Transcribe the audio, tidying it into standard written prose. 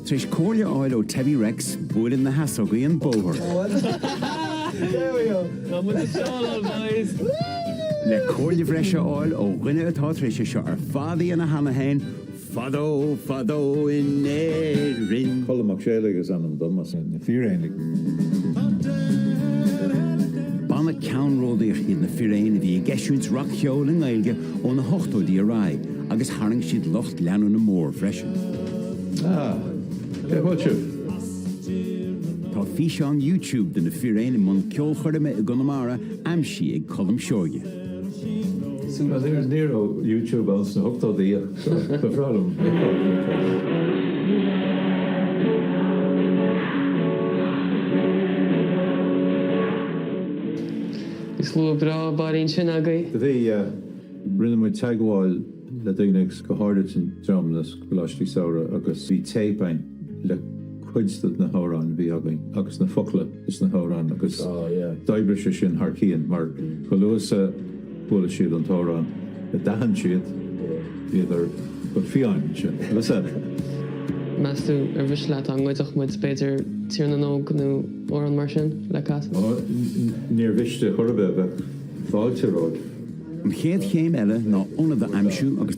Tar éis comhairle a fháil ó Tebi Rex, buaileann na heasógaí an bóthar. Le comhairle bhreise a fháil ó dhuine atá tar éis é seo ar fad a dhéanamh cheana féin, fadó fadó in Éirinn. Colm Mac Séalaigh is ainm dom, as Na Fíréanaigh. Banna ceannródaíoch iad Na Fíréin a bhí ag eisiúint rac-cheoil i nGaeilge ó na hochtóidí ar aghaidh agus tharraing siad lucht leanúna mór freisin. Ah, cé bhfuil sibh? Tá físeán YouTube de Na Fíréin i mbun ceolchoirme i gConamara aimsithe ag Colm Seoighe. Bhuel, ní raibh YouTube ann sna hochtóidí ach ba bhreá liom YouTube. Bhí slua breá bailithe ansin agaibh. Bhí, yeah. Rinne muid teagmháil le daoine agus go háirid an dream na coláistí samhraidh agus bhí téip againn le cuid de na hamhráin a bhí againn agus na focla dos na hamhráin agus d'oibrigh sé sin thar cionn mar chomh luath is a chuala siad an t-amhrán a d'aithin siad bhíodar go fiáin ansin. Agus a. Meas tú ar mhiste leat dá ngoidfeadh muid b'fhéidir Tír na nÓg nó amhrán mar sin le casadh? Níor mhiste chor ar bith, bheadh fáilte romhat. An chéad chéim eile ná ionad a aimsiú agus.